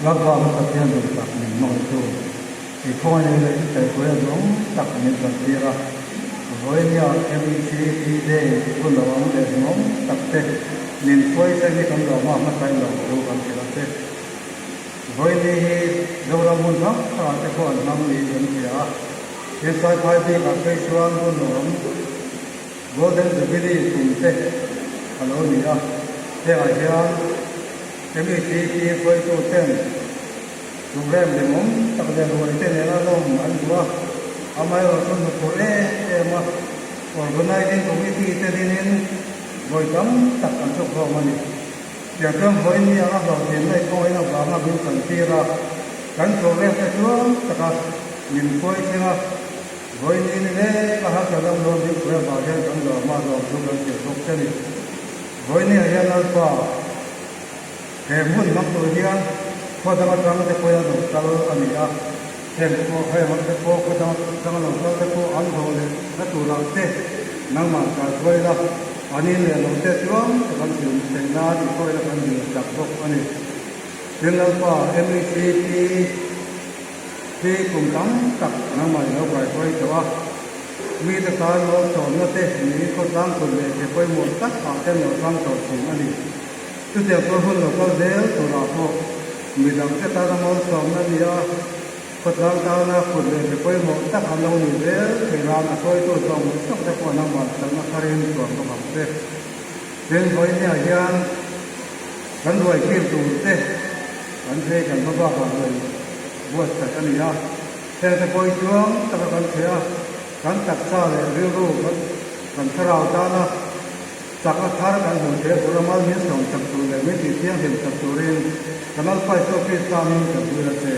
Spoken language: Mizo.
Lalpa kan Pathian duh tak min hmangaihtu, i khawngaih leh i kaihhruaia duang tak min kaltir a. Vawinia MECP Day hun lo ang leh hmuam tak te min hruaiseng hi kan lawm a, hmasain lo thu kan hrilh a che. Vawini hi Zoram hmun hrang hrangah te pawh an hmang niin kan hria a, he Saiphai bikah phei chuan hun lo awm Golden Jubilee kum te a lo ni a, hengah hian MECP hruaitu ten program limawm tak leh ruai te nena lawm an duh a, amaherawhchu nuphur em em a Organizing Committee te dinin vawi tam tak an chukhlawm a ni. Tiangchuan vawiin anga hlawhtlinna i kawngin avanga min chantir a, kan program te chuang taka min hruai thleng a, vawiin ni leng a harsa ram lo min hruai avang hian kan lawm a, lawm chu kan hrilh bawk che ni. Vawiin ah hian Lalpa he hmun hmang tur hian khaw dang atang te pawhin a lo kal a ni a, heng pawh heng te pawh khaw dang atang a lo kal te pawh an hlawh leh na turah te nangmah kaihruai la, An in leh lo te chuan ka kan thil theih nan i khawina kan dil chak bawk a ni. Tin Lalpa, MECP hi kum tam tak nangmah i lo kaihruai tawh a, mite tan malsawmna te niin khawtlang kut leh ke pawimawh tak ah ten lo tang tawh thin a ni. Chutiang chuan hun lo kal zel turah pawh midang te tana malsawmna nia Khawtlang tana kut leh ke pawimawh tak an lo ni zel thei nan a sawitu zawng zawng te pawh nangmah chakna tharin tuam bawk ang che. Tin, vawinia hian kan ruai kir tur te kan phei kan hma bakah ruai buatsaih a ni a, heng te pawh hi chuang taka kan chhe a, kan taksa leh rilru kan thlarau tana Chakna thar kan hmuh theih tur a mal min sawm chak tur leh min tih thianghlim chak turin kan Alpha Isua Krista hming kan hmuil a che.